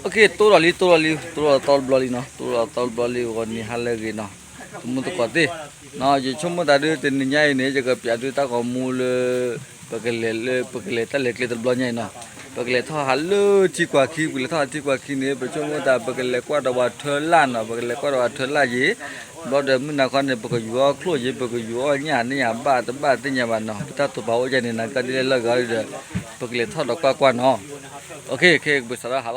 OK, တိၢ်ဒီးလံ တိၢ်ဒီးလံ တိၢ်ဒီးသီတဘျီလံနီၤ, တိၢ်ဒီးသီတဘျီလံ ဂီၤနံၤဟါလၢအဂ့ၤနီၤ, သမူသကိးသ့ၣ်နီၤ, ယဆိကမိၣ်သးဒုးတနံၤညါအံၤန့ၣ် ယကပျးဒုးတၢ်ဂီၤမူလၢ ပကလဲၤလၢ ပကလဲၤတၢ်လဲၤကျဲတဘျီညါအံၤနီၤ, ပကလဲၤထီၣ်ဟးလၢထံကွၢ်ခံ, ပကလဲၤထီၣ်ဟးထံကွၢ်ခံန့ၣ် ပဆိကမိၣ်သး ပကလဲၤကွၢ်ဒီးပှၤထၢလၢ်နီၤ, ပကလဲၤကွၢ်ဒီးပှၤထၢလၢ်ယ့ၤ, ဘျီဒီးမုၢ်နၤခီန့ၣ် ပကယူၤအီၣ်ချိၣ်ယ့ၤ ပကယူၤအီၣ်ညၣ်န့ၣ်ယၤဘၣ်တဘၣ်သ့ၣ်ညါဘၣ်နီၤ, ပတၢ်တိာ်ပာ်အိၣ်ယၤန့ၣ် နကဒ်လဲၣ်လီၤဂၤဒီး ပကလဲၤထီၣ်ဒီးကွၢ်ကွၢ်နီၤ, OK, ကပှ့ၤစးထီၣ်ဟးလီၤ. ပှၤကဖှီ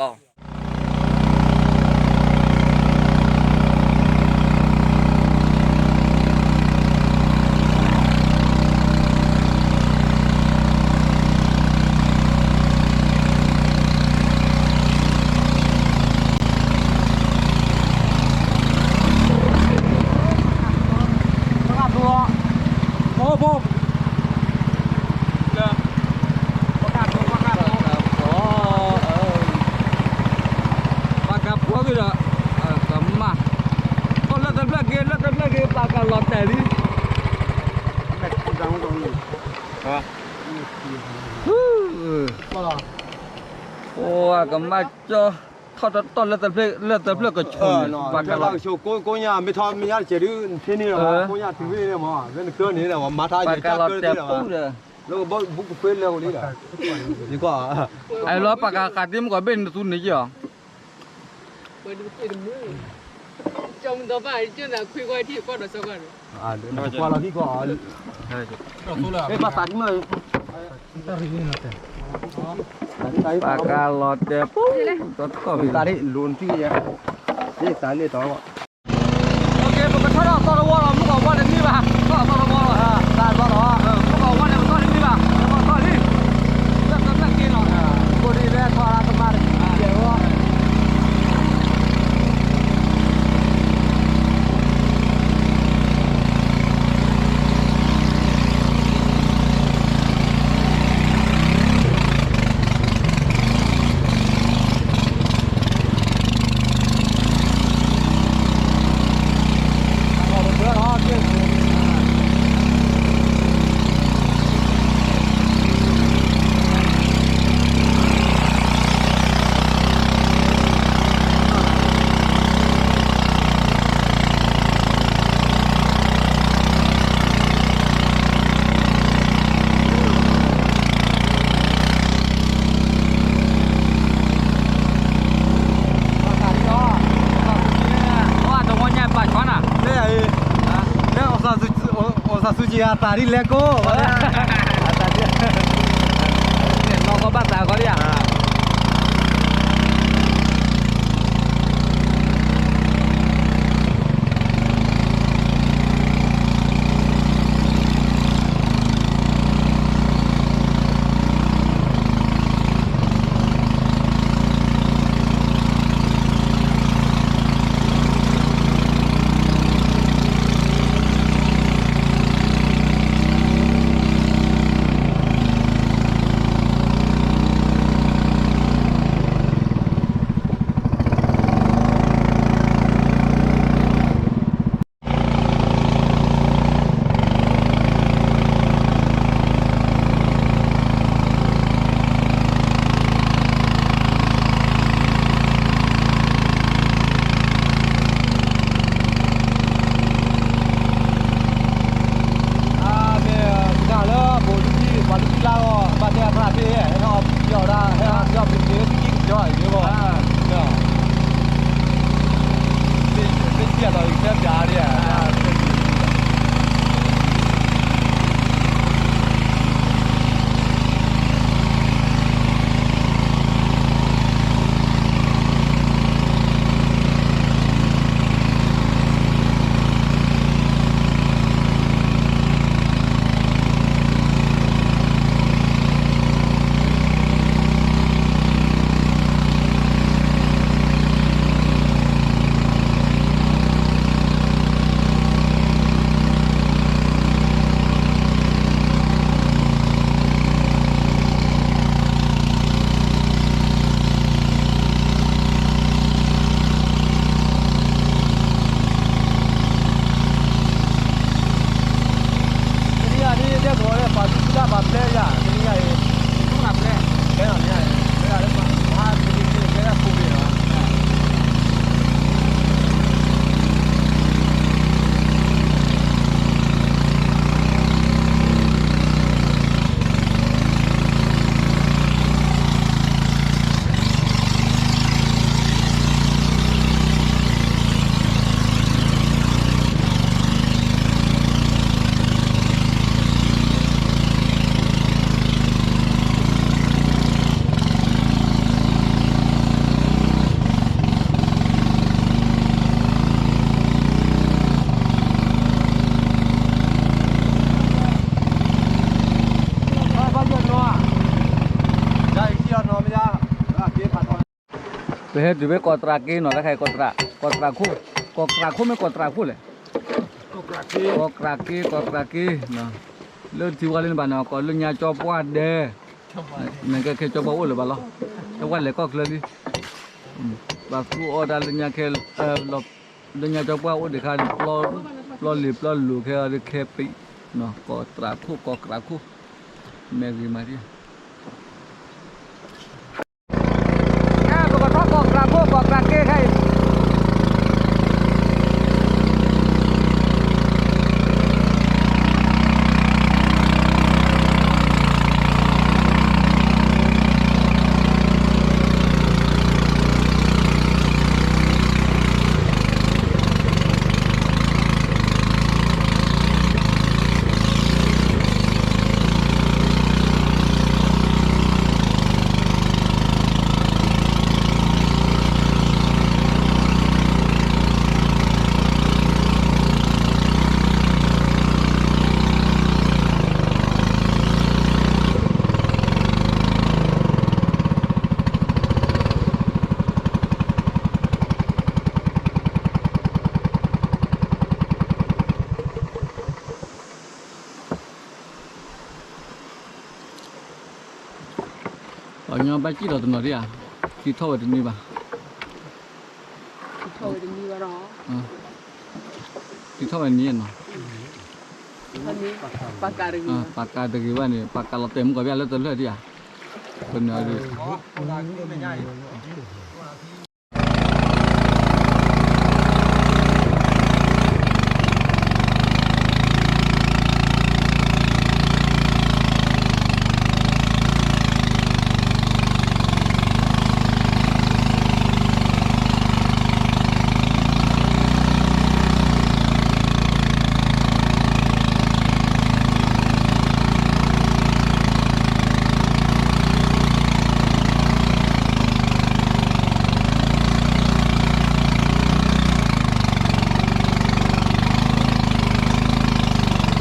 က့ၤဒီး ကမၣ်, လၢတဖျၢၣ်က့ၤ လၢတဖျၢၣ်က့ၤ ပှၤကလီၤတဲာ်လံ, ပှၤကမၣ်ကၠီ ထီၣ်တတီၢ်လၢတဖျၢၣ် လၢတဖျၢၣ်ကဆိးန့ၣ် ပှၤကလီၤ, ကိးညါမ့ၢ်ထီၣ်မ့ၢ်ညါတစဲးဒုး ထံန့ၣ်လီၤ, ကိးညါတုၤဝဲန့ၣ်မး ဝဲနကၢန့ၣ် မၤထါယကၢတ့ၢ်လီၤဘၣ်, လၢကဘီဘူးကဖှဲလၢဝဲလံဒီး, ယကွၢ်, အလီၤပှၤကဃးတ့ၢ်မ့ၢ်ကီးဘ့ၣ်န့ၣ်တသူန့ၣ်ယီၤ ကၠီမ့ၢ်ဒီးဘၣ် ကၠီနၤခွံကွၢ်ထံၣ်ကွၢ်ဒီးစီကွၢ်န့ၣ်, ကွၢ်လီၤခံကွၢ်, ပှၤသးတံၢ်မး, ပှၤကလီၤတဲာ်ပူၤ, တၢ်တကီၢ်ဖဲ, တၢ်လၢတၢ်လီၢ်, ပကထီၣ်ဒီးသီတဝီလီၤ မုၢ်ကီးဝါတန့ၢ်ဘၣ်, ထီၣ်ဒီးသီတဝီလီၤ, မုၢ်ကီးဝါန့ၣ် ပသီတန့ၢ်ဘၣ်, ပသီလံ, လၢကမၢ်က့ၤလီၤ, ကိးဒံးလၢထီၣ်လၢကမၣ်တကဲဝဲ တဝီညါပာ်ဆီနၤ, လၢ လၢ အိၣ်သးဆူကံအသးဒ်လဲၣ်ကိး, နီၢ်ကီၢ်ဘၣ်သးကီဒ်ဧါ. အ ပဟဲတုၤဖဲကီးတြးက့နီၤ တၢ်ခါအံၤ ကီးတြး ကီးတြးခိၣ်, ကီးတြးခိၣ်မ့ၢ်ကီးတြးခိၣ်လဲၣ်, ကီးတြးက့ ကီးတြးက့, လၢထံဝါလၢနဘၣ်န့ၣ် ကီးလၢညါကၠီပှၢ်ဒဲး, နကဲခဲကၠီပှၢ်အိၣ်လၢၤဘၣ်လီၤ, တဝဲလဲၤကီၢ်ချၢလံ, ပှၤသူအီၣ်တၢ်လၢညါခဲ လၢညါကၠီပှၢ်အိၣ်ဒံးခါန့ၣ် ပျီလံၤပျီလိၤခဲအံၤခဲပံး, ကီးတြးခိၣ် ကီးတြးခိၣ်, မ့ၢ်ဂ့ၤမးဒ် ပကထီၣ်ကီးတြးခိၣ် ကီးတြးက့ခဲအံၤ ပှၤကညီဘၣ်စံၣ်လီၤတနီၤဒံးဧါ, သံထီၣ်ဝဲတနံၤဘၣ်, သံထီၣ်ဝဲတနံၤဘၣ်နီၤ, ပာ်ကးတဂ့ၤဘၣ်န့ၣ် ပာ်ကးလီၤတဲာ်မုၢ်ကီၢ်ဘၣ်လၢတဖျၢၣ်ဒံးဧါ, ပနၢၤဒံး ဘၣ်စံ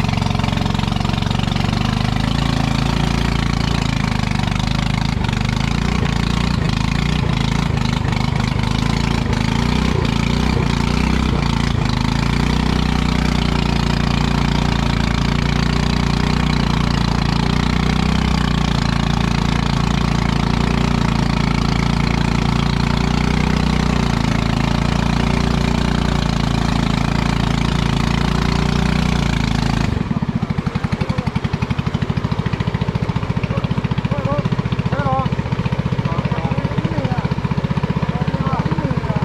ၣ်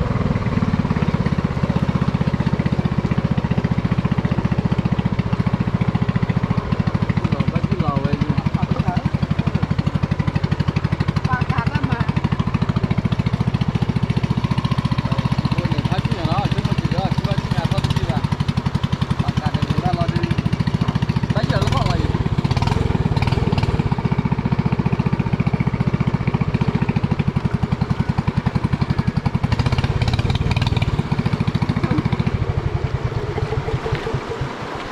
လီၤတ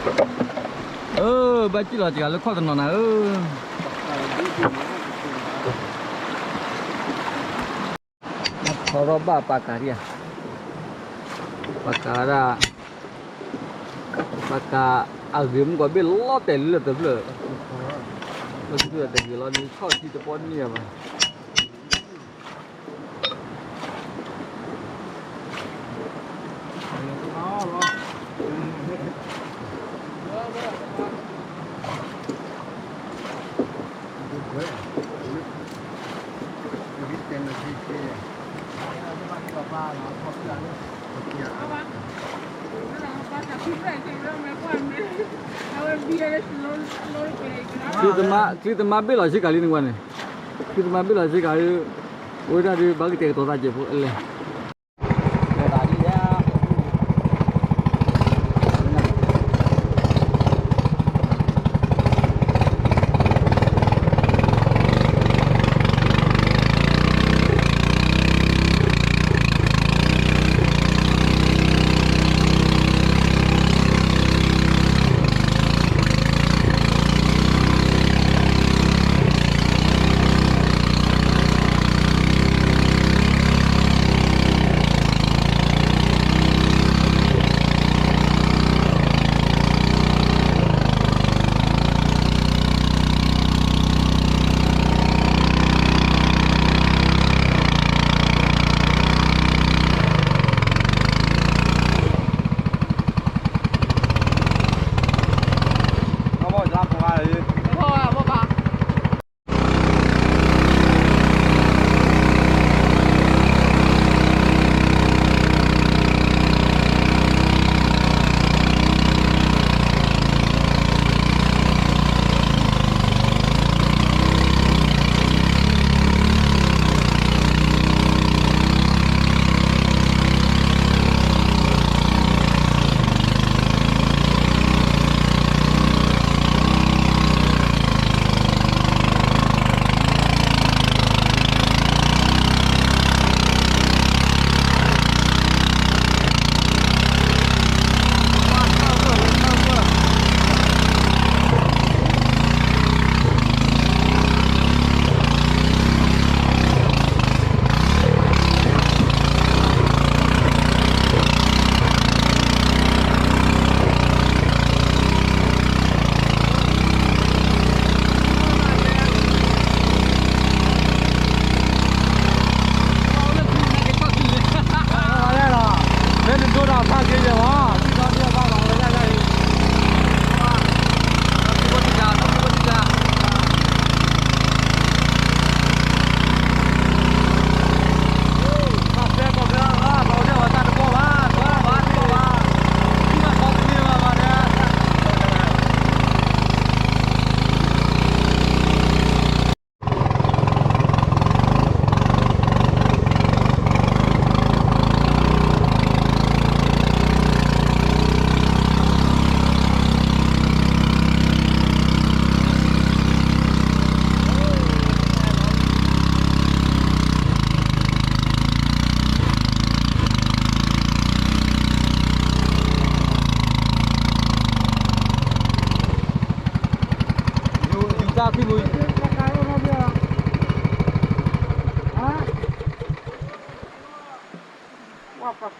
ဂၤလၢခီၣ်တနီၤနၤဧၢ, ထီရီၣ်ဘၣ်ပာ်ကးဒံးဧါ, ပာ်ကးဒၣ်, ပာ်ကးအဂ့ၤမုၢ်ကီၢ်ဘ့ၣ်လီၤတဲာ်လံလၢတဖျၢၣ်, လၢတဖျၢၣ်တဂ့ၤလီၤဒ်ထီၣ်ထံတပီၢ်န့ၢ်ဘၣ် ချံသမါဘ့ၣ်လီၤဆ့ကၤလံန့ၣ်ဝဲန့ၣ်, ချံသမါဘ့ၣ်လီၤဆ့ကၤလံ, အိၣ်ဝဲဒၣ်ဒ်ဘၣ်ကတဲာ်ကတီၤသးကဲးဖိလဲၣ် ဒ်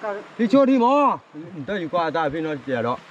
ဟံးဆိထံမး, တၢ်ယူၤကွၢ်အတၢ်ဖံးနီတစဲးဒီး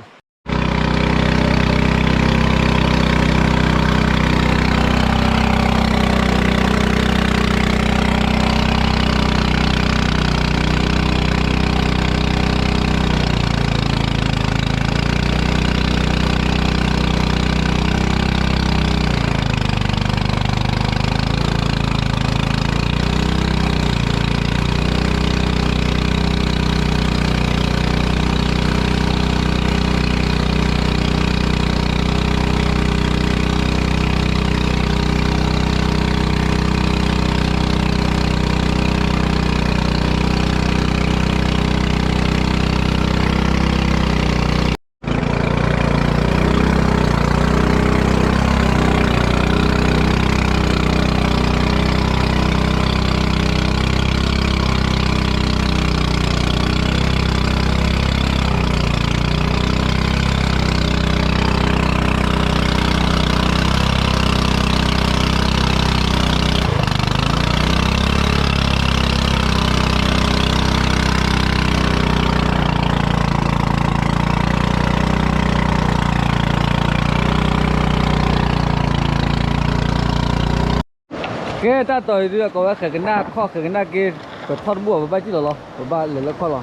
ကဲ တၢ်တီၤအံၤဒုး ကိးဝဲဃဲၤကနၣ်ခီၣ်ဃဲၤကနၣ်က့, ပထီၣ်တဘူၣ်အီၤ ပဘၣ်စံၣ်လီၤလီၤ, ပဘၣ်လဲၤလၢခီၣ်လီ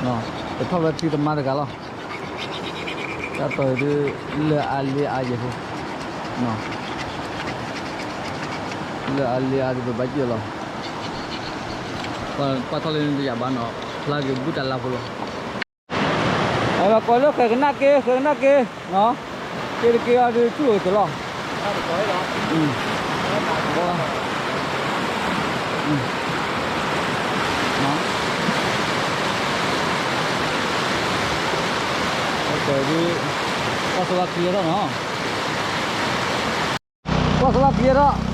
ၤ, ပထီၣ်ဝဲထံသမါတဂၤလီၤ, တၢ်တီၤအံၤဒုး လၢအါလ့အါယဲၢ်ဖိ, လၢအါလ့အါဒုး ပဘၣ်စံၣ်လီၤ, ပှၤထီၣ်လၢနတယာ်ဘၣ်နီၤ ဖျါက့ၤဘူၣ်တၢ်လါဖိလီၤ. အဝဲကိးလၢဃဲၤကနၣ်က့ ဃဲၤကနၣ်က့, က့တက့အီၤဒုးဆူၣ်အိၣ်တလီၢ်, ဒုး ကွၢ်စလီၤခံထီၣ်နီၤ, ကွၢ်စလီၤခံထီၣ် ပှၤ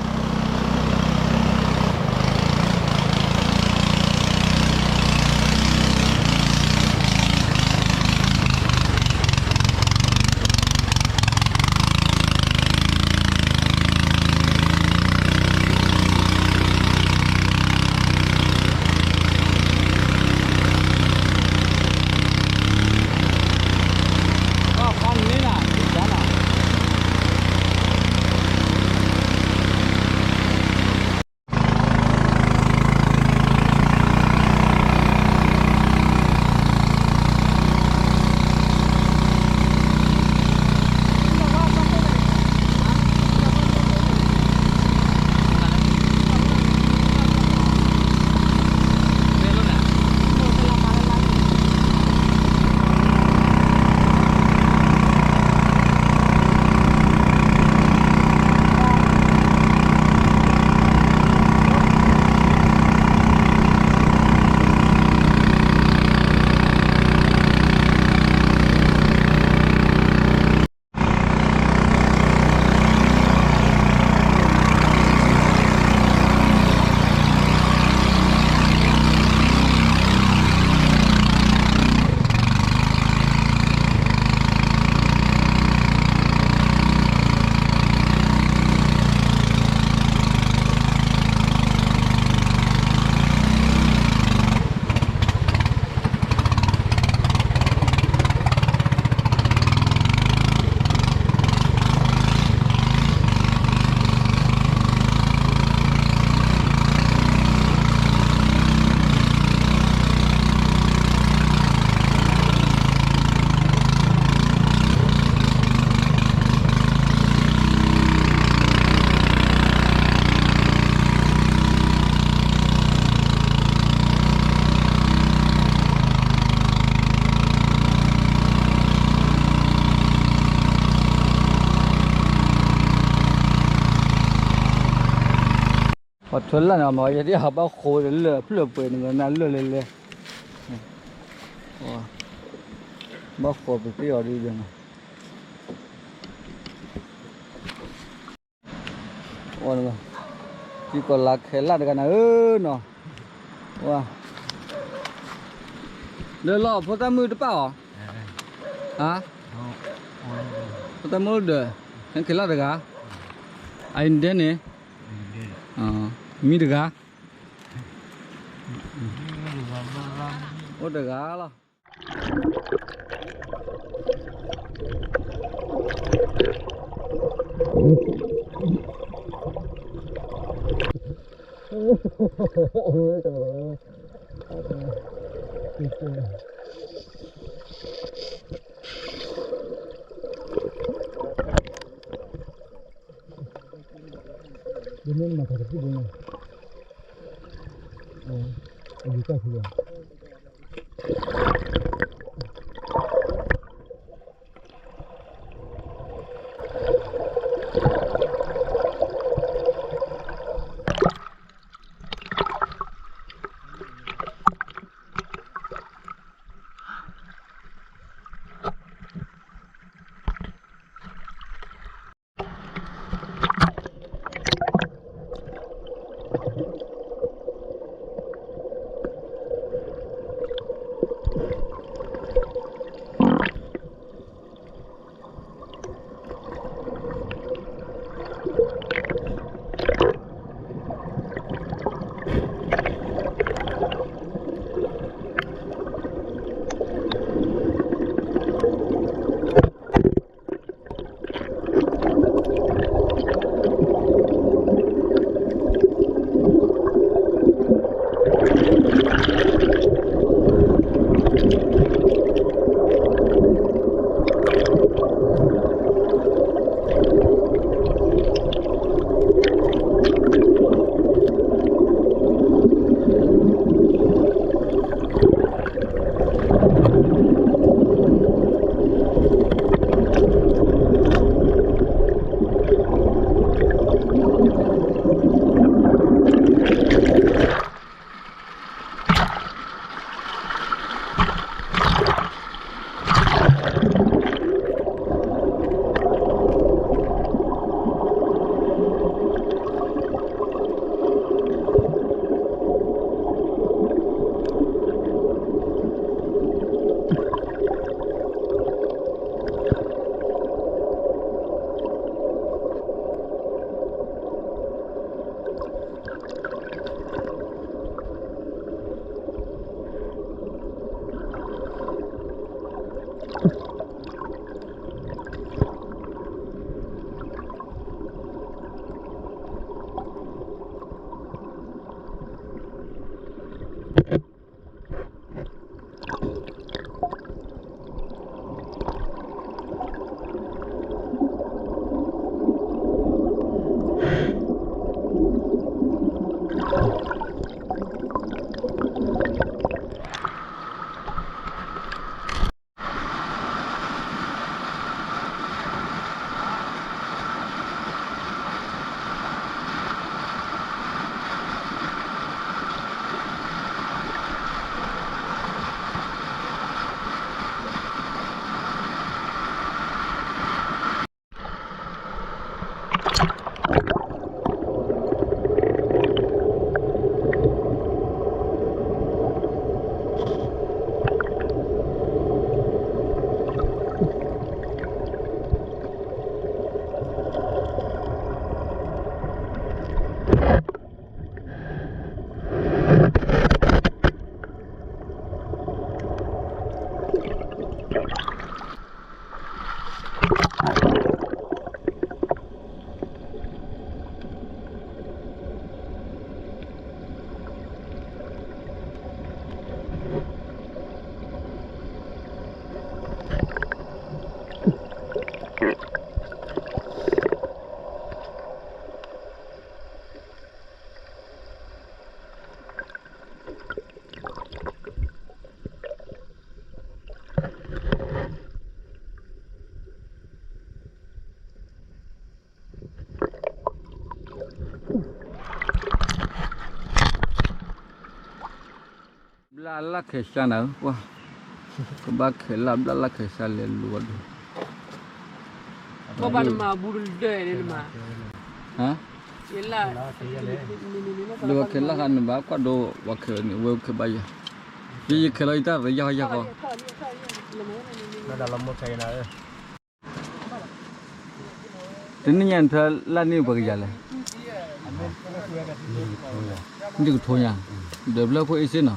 ထွဲလၢ်န့ၣ် မ့ၢ်ယဲဒ်အဘၣ်ဃိလၢာ်ဖျၢၣ်ပှဲၤန့ၣ် နလၢာ်လဲၣ်လဲၣ်, ဘၣ်ဃိပသ့ၣ်အီၤဒ်ယဲန့ၣ်, ထံကီၢ်လၢခဲလၢာ်တဂၤန့ၣ်ဧၢနီၤ, လၢလီၢ်ဖိသၣ်မုၣ်တပၣ်အီၤ, ဟါ, ဖိသၣ်မုၣ်ဒီး ခဲလၢာ်တဂၤ, အအံၤဒဲန့ၣ်, မံတဂၤ, မံတဂၤ, အိၣ်တဂၤလီၤ. ဒ်န့ၣ်မၤထီၣ်တပူၤဒ်န့ၣ်, အယူၤကၢ်ဆူၣ်လီၤ. ဘျၣ်လၢ်ခဲစၢ်နၤ, ပှၤကဘၣ်ခဲလၢာ်ဘျၣ်လၢ်ခဲစၢ်လဲၤလူၤအီၤဒီး, ဘၣ်နမၤဘူးတဒၢးန့ၣ်နမၤ, ဒီးဝဲခဲလၢာ်ဃါနဘၣ်ကွၢ်ဒိဝဲခဲန့ၣ် ဝဲခဲဘၣ်ယၤ, ယယခဲလီၤယတၢ်ရ့ယၢ်ဃီယၢ်ဃီ, တနံၣ်ညါနထၢလၢ်န့ၢ်ပှဲၤကယၤလဲၣ်, နံၣ်ကထိညါ, ဒီးဘျၢၣ်ခိၣ်အ့ၣ်စ့ၣ်နီ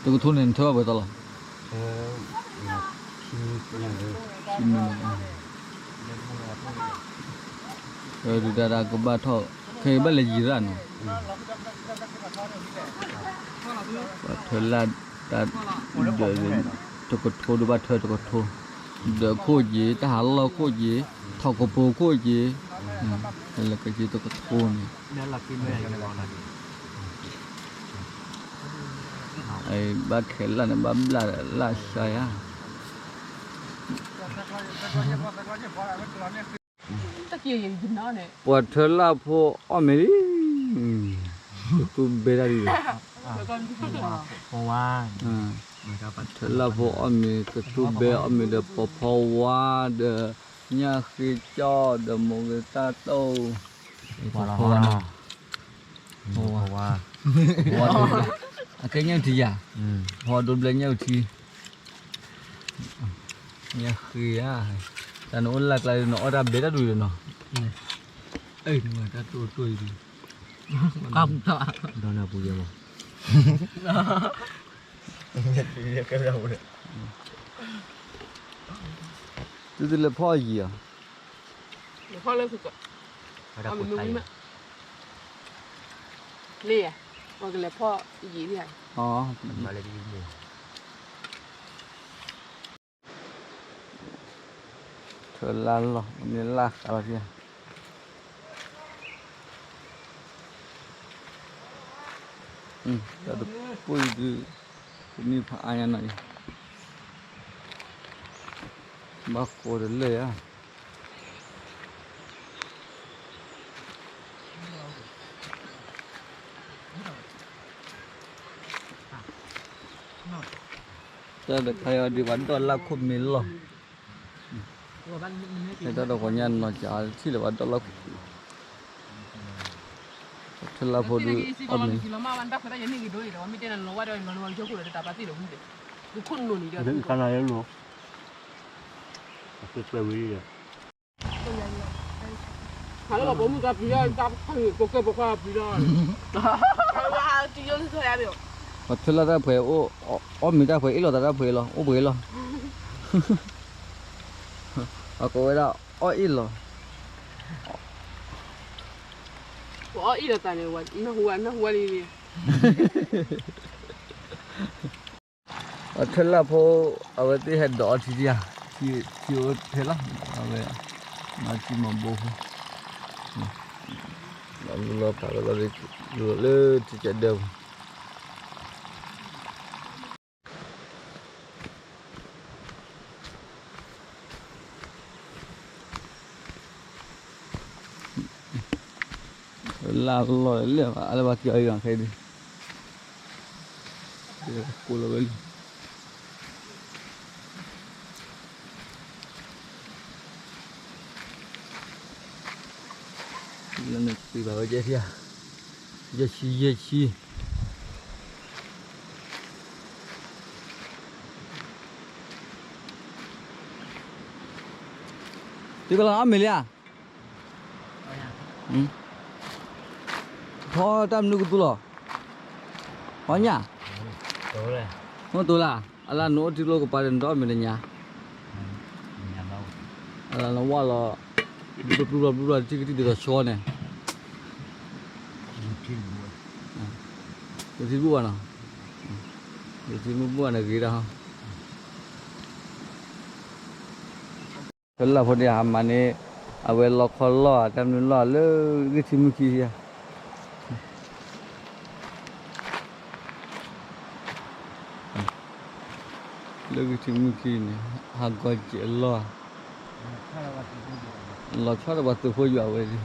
ၤ, တကထိန့ၣ် နထၢဘၣ်ပှဲၤသီလီၤ. ခံမံၤ, ဒုၣ်ဒါဒၣ်ကဘၣ်ထီၣ်, ခဲအံၤဘၣ်လဲၤယံၤရၣ်နီၤ, ပှၤထၢလၢ်တၢ်ဒၢး, တကထိဒီးဘၣ်ထၢတကထိ, ဒၢးခိၣ်က့ၤ, တၢ်ဟးလီၢ်ခိၣ်က့ၤ, ထီၣ်ကပိၤခိၣ်က့ၤ, လၢကက့ၤတကထိန့ၣ် ဘၣ်ခဲလၢာ်န့ၣ် ဘၣ်ဘျၣ်လၢ်ဆါယၤ, ပှၤထၢလၢ်ဖိအီၣ်မ့ၤလံ, ကသူဘဲတၢ်လံ, ထၢလၢ်ဖိအီၣ်မ့ၤကသူဘဲအီၣ်မ့ၤဒီးဖီဖီဝါဒီး ညၣ်ဃ့ကၠီၣ်ဒီးမိၢ်ဂ့ၤတၢ်တိၢ်, ဖီဖီဝါ, အကဲညၣ်အုၣ်ထံယၤ, ဖီဒိဘျဲညၣ်အုၣ်ထံ, ညၣ်ဃ့ဧါ, တၢ်နအိၣ်လၢ်ကျါ နအီၣ်တၢ်ဘဲတၢ်ဒိၣ်ဒီးနီၤ, တၢ်တိၢ်တိၢ်အံၤဒ်, ဒီးနပူၤယဲမး, သုသုလဲၤဖီအယံၤဧါ, လဲၤဖီလၢသုက, မ့ၢ်, လၢယၤ, ပှၤကလဲၤဖီအယံၤဧါ, ထၢလၢ်လီၢ် မ့ၢ်လၢ်ဃးလီၤဖဲ, တၢ်တပူၤဒုး, ပနံၣ်ဖးအါညါနီၤအံၤ, ဘၣ်ဃိတလၢာ်ဧါ. တၢ်တခါအံၤဒုးပှၤဒိးလၢ်ခိၣ်မ့ၢ်လီၢ်, တၢ်ဒီးပှၤညါနီၤ ကထံၣ်လၢပှၤဒိးလၢ်ခိၣ်, ထၢလၢ်ဖိဒုးအီၣ်မ့ၤ ပှၤထၢလၢ်တၢ်ပှဲၤ, အီၣ်မ့ၤတၢ်ပှဲၤအိၣ်, အီၣ်မ့ၤတၢ်ပှဲၤအ့ၣ်လိာ်သးတၢ်ပှဲၤလီၤ အိၣ်ပှဲၤလီၤ, အကိးဝဲဒၣ်အီၣ်အ့ၣ်လိာ်, ပှၤအီၣ်အ့ၣ်လိာ်သးန့ၣ် နၢ်ဟူဝဲလံ, အထၢလၢ်ဖိ အဝဲသ့ၣ်ဟဲဒိးအီထံဧါ, ထံအိၣ်ထဲလီၤ, အဝဲ, မၤထံမၤဘိဖိ, လီၤမုၢ်လီၤဖးလီၤလီၤ, လၢထံကဒၢပူၤ လၢ်လီၢ်လၢ်ဘၣ် အလၢဘၣ်က့ၤအီၤအံၤဂၤခဲအံၤဒုး, ကိးလီၤဝဲလံ, လၢနသ့ဘၣ်ဝဲကဲဖျါ, ယဲၢ်ဆံယဲၢ်ဆံ သုကလီၤအီၣ်မ့ၤလံဧါ, ဖီတၢ်မနုၤကသူလီၤ, ဖီညၣ်, မ့ၢ်တိၤလၢ်, အလၢနအိၣ်ထံကျိကပၤဒီးနတအီၣ်မ့ၤတညါ, အလၢနဝၢ်လီၤ, ဘျီဘျီဘျီဘျီ ထံကတံၢ်ဒ်သိးဆှီန့ၣ်, ယထံဘူၣ်ဘၣ်နီၤ, ယထံမုၢ်ဘူၣ်ဘၣ်န့ၣ်ဂ့ၤဒၣ်ဟီ ဖဲလၢ်ဖိန့ၣ် ဟးမၤန့ၢ် အဝဲလီခီလီၢ်ဧါ တၢ်မနုၤလီၢ်လၢဂံၢ်ထံမုၢ်ခံဧါ, လၢဂံၢ်ထံမုၢ်ခံန့ၣ် ဟးဂီၤစဲးလီၢ်ဧါ, လီၤဆီဒီးပှၤသုးဖိယွၤဝဲဒၣ်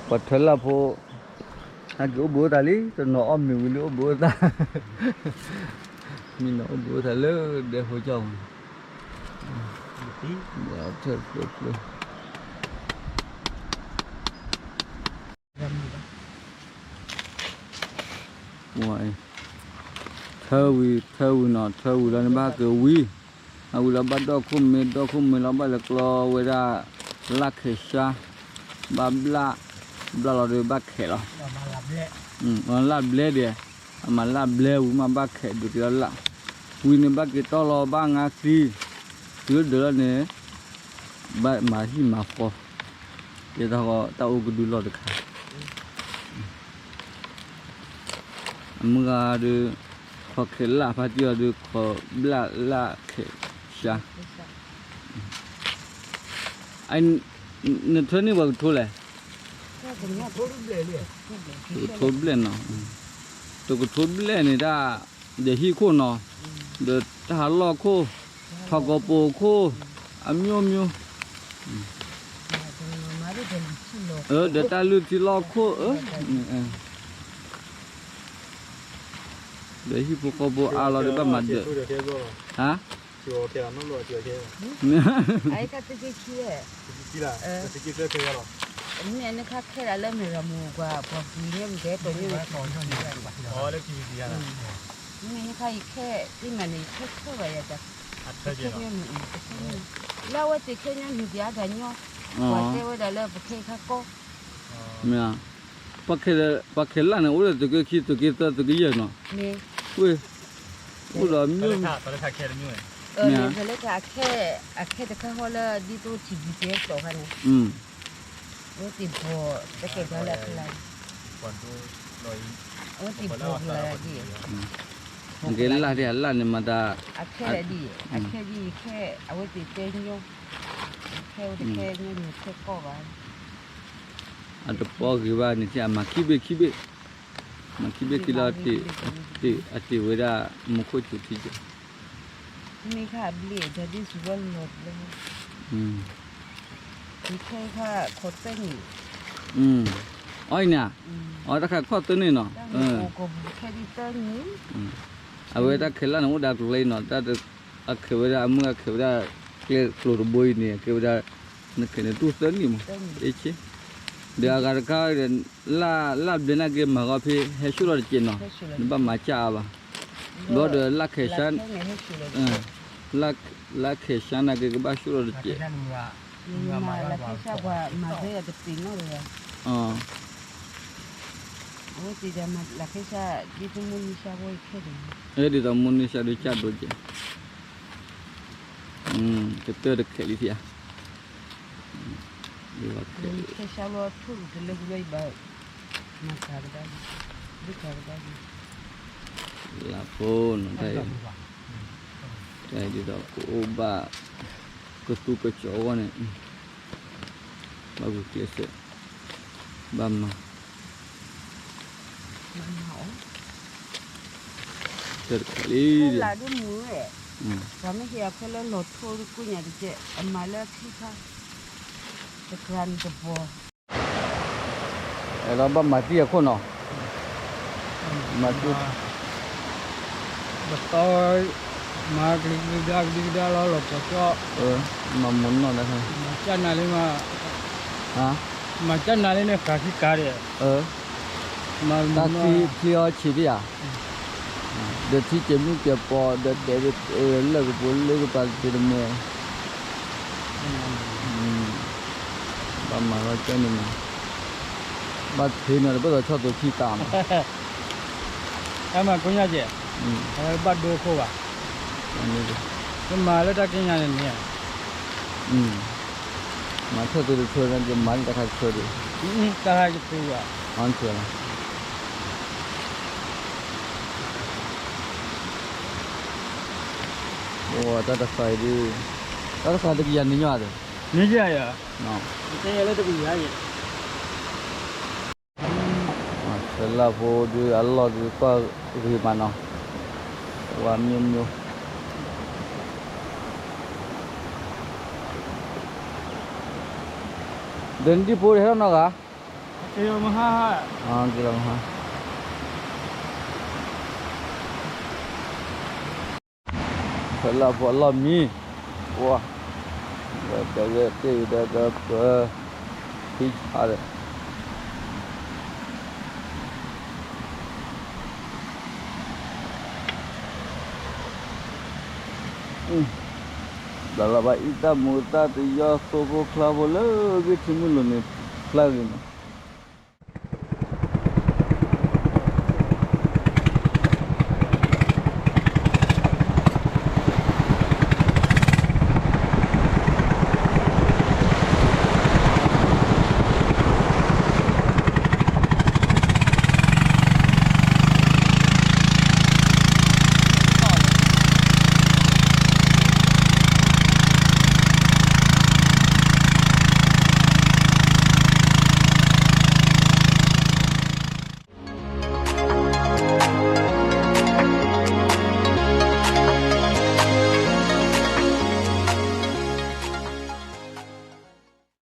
ပှၤထၢလၢ်ဖိ ဟဲက့ၤအိၣ်ဘှံးအိၣ်သးလံ, တနီၤအီၣ်မ့ၤဝံၤလံအိၣ်ဘှံးအိၣ်သး, မ့ၢ်နီၤအိၣ်ဘှံးအိၣ်သးလၢဒဲဖိကၠီပူၤ, ထၢဖျၢၣ်ဖျၢၣ် ထၢဝံၤ ထၢဝံၤနီၤ ထၢဝံၤလီၤန့ၣ် ဘၣ်က့ၤဝံၤ, အဝံၤလီၤဘၣ်ဒီခိၣ်မ့ၢ် ဒီခိၣ်မ့ၢ်လီၤဘၣ်လဲၤကျီဝဲဒၣ် လၢ်ခဲးဆှါ, ဘၣ်ဘျၣ်, ဘျၣ်လီၤဒီးဘၣ်ခဲးလီၤ, လၢ်ဘျဲဒံး, အမၤလၢ်ဘျဲဝံၤမးဘၣ်ခဲးဒုးက့ၤလီၤလၢ်, ဝံၤန့ၣ်ဘၣ်က့ၤတီၢ်လီၤဘၣ်ငါသံ, တုၤလၢဒၢးလီၤန့ၣ်, ဘၣ်မၤဟံၣ်မၤဃီ, ကဲထီၣ်တၢ်အိၣ်ကဒုလီၢ်တခါ အမုၢ်ဂၤဒီး, ခီၣ်ခဲးလၢ်ဖါတံၢ်အီၤဒီး ခီၣ်ဘျၣ်လၢ်ခဲးရှါ, နထၢန့ၢ်ပှၤကထိလဲၣ်, တကထိဘျဲၣ်နီၤ, တကထိဘျဲၣ်န့ၣ်တၢ်, ဒီးဟံၣ်ခိၣ်နီၤ, ဒီးတၢ်ဟးလီၢ်ခိၣ်, ထီၣ်ကီၢ်ပူၤခိၣ်, အမျိုးမျိုး, ဒီးတၢ်လုၢ်ထံလီၢ်ခိၣ်, ဒီးဟံၣ်ဖိဃီဖိအါလီၤဒီးဘၣ်မၤဒၢး, ဟါ, မ့ၢ်နခါခဲဒၣ်လၢမ့ၢ်ရၤမူၤကွၢ် ပှၤပှ့ၤန့ၣ် မ့ၢ်ကဲတိၢ်ညိၣ်န့ၣ်, မ့ၢ်နခါယခဲ, တံၢ်မးန့ၣ် ယခဲခဲဘၣ်ယၤ, ယခဲခဲညီနုၢ်, လၢအဝဲသ့ၣ်ခဲညီနုၢ်ဒံးအါတၢ်ညီ, ပှၤတဲဝဲဒၣ်လၢပခဲခါကီ, မ့ၢ်, ပှၤခဲလၢ်န့ၣ် အိၣ်လၢသုးက့ခံ သုးက့သၢ သုးက့ယဲၢ်နီၤ, ဝ့ၢ်, အိၣ်ဒီးမ့ၢ်, မ့ၢ်, အခဲတခါဟီလၢဒ်သိးထံၣ်ဒံးသ့ၣ်တီခါန့ၣ်, အဝဲသ့ၣ်ဘီၣ်တကဲဘၣ်လၢအဖျါ, အဝဲသ့ၣ်ဘီၣ်ကလၤဒ်, ကဲလၢ်ဒ်အလၢ်န့ၣ်မၤတၢ်, အခဲဒ်, အခဲဒ်ယခဲ, အဝဲသ့ၣ်တဲညီ, ခဲအိၣ်တခဲညီနုၢ်ခဲကီၢ်ဘၣ်, အတပီဂ့ၤဘၣ်န့ၣ် အမၤခံဘ့ၣ်ခံဘ့ၣ်, မၤခံဘ့ၣ်ခံလၢ, အတ့ၢ်ဝဲဒၣ်မူခိၣ်စူၤထံကဲ, မ့ၢ်ခါအဘျ့ဒီးဒ်စူၤဝဲလီၤတဘျီ, ခဲခါခီၣ်သၢနံၣ်, အအံၤန့ၣ်, အတၢ်ခါခီၣ်သၢနံၣ်နီၤ, ခဲဒ်သၢနံၣ်, အဝဲတၢ်ခဲလၢ်န့ၣ်အိၣ်ဒီးကျဲနီၤ, တၢ်အခဲဝဲဒၣ် အမုၢ်အခဲဝဲဒၣ် ကျဲကျိၤတဘိအံၤန့ၣ် အကဲဝဲဒၣ်, နခဲန့ၣ်တူၢ်သၢနံၣ်မး, အ့ၣ်, ဒီးအဂၤတခါ, လၢ်ဘျဲနၢ်က့မၤဂီၤဖဲဟဲဆူၣ်ထီၣ်တစဲးနီၤ, နဘၣ်မၤစၢ်အါဘၣ်, ဘျီဒီးလၢ်ခဲရှါ, လၢ်ခဲရှါနၢ်က့ကဘၣ်ဆူၣ်ထီၣ်တစဲး အဝဲသ့ၣ်ဒီးမၤလၢ်ခဲစၢ်, ဒ်သိးမိၢ်နံၢ်စၢ်ဖိခဲဒံး, ဒ်သိးမိၢ်နံၢ်စၢ်ဒုးကၢ်ဒိကဲ, ကတၢၢ်တခဲးလံဖဲ, ခဲစၢ်လီၤထူၣ်တလၢကလၢဘၣ်, မၤကၤကဒါ, ဒုးကၤကဒါ, လၢဖိနီၤတၢ်အံၤ, တၢ်အံၤဒ်သိးကအိၣ်ဘၣ်, ကသူကစီၤအဂီၢ်န့ၣ် ဘၣ်ဂုာ်ကျဲးစၢး, ဘၣ်မၤ, တၢ်တခါလံ, လၢဒိၣ်မူဝဲ, ပှၤမ့ၢ်ဟ့ၣ်အဖဲလၢလီၤထိတကိညါတကဲး အမၤလၢခံခါ, တကြၢးတဘီ အဲၣ်ဒိးဘၣ်မၤသံအခိၣ်နီၤ, မၤသံ, ပတီၢ်, မၤကဒံကဒါကဒံကဒါလီၤလီၤပှီၤကၠီ, မၤမူနီၢ်, မၤကၢ်နၤလံမး, မၤကၢ်နၤလံန့ၣ်ဃာ်ခံကၤဒီး, မၤမူနီၢ်, တၢ်သံချ့အီၤဆံးဒံးဧါ, ဒီးထံကဲမုၢ်ကဲပီၤ ဒီးတဲလၢကပူၤလၢကပၤတသ့တမ့ၢ်, ဘၣ်မၤလီၤကၢ်န့ၣ်မး, ဘၣ်ထံနီၤတဘၣ်သးဆီၣ်သိးခံကၤမး, အမၤကိညါကဲး, အဝဲဘၣ်ဒိခိၣ်ဘၣ်, ကမၤလၢတၢ်က့ညါန့ၣ်န့ၣ်, မၤဆီၣ်သိးတဆိဒီး ကမၤန့ၢ်တၢ်ခါတဆိဒီး, တၢ်ခါတဆိဘၣ်, အိၣ်တၢ်တဃာ်အံၤဒုး, တၢ်တဃာ်တကယၤန့ၣ်ညီဒီး, န့ၣ်ယၤယၤ, တကယၤလၢတကယၤယၤ ဆဲးလၢ်ဖိဒုးအလီၢ်ဒုးကွၢ်ဂ့ၤမးနီၤ, ဝါမျိုးမျိုး, ဒီးနဒံဖိတဟဲထီၣ်နီတဂၤ, က့ၤလီၤမဟါ, ဆဲးလၢ်ဖိအလီၢ်မံ, ဝါ, ဒီးတၢ်ဂဲၤတ့ၢ်ဒီးဒီးပၢၤ, ဖံဆါဒီး ဘျီလီၤဘၣ်အံၤတၢ်မူးတၢ်တယီၢ်သိဖိဖျါဖိလၢဂ့ၢ်ထံမုၢ်လိၤန့ၣ် ဖျါဂ့ၤမး,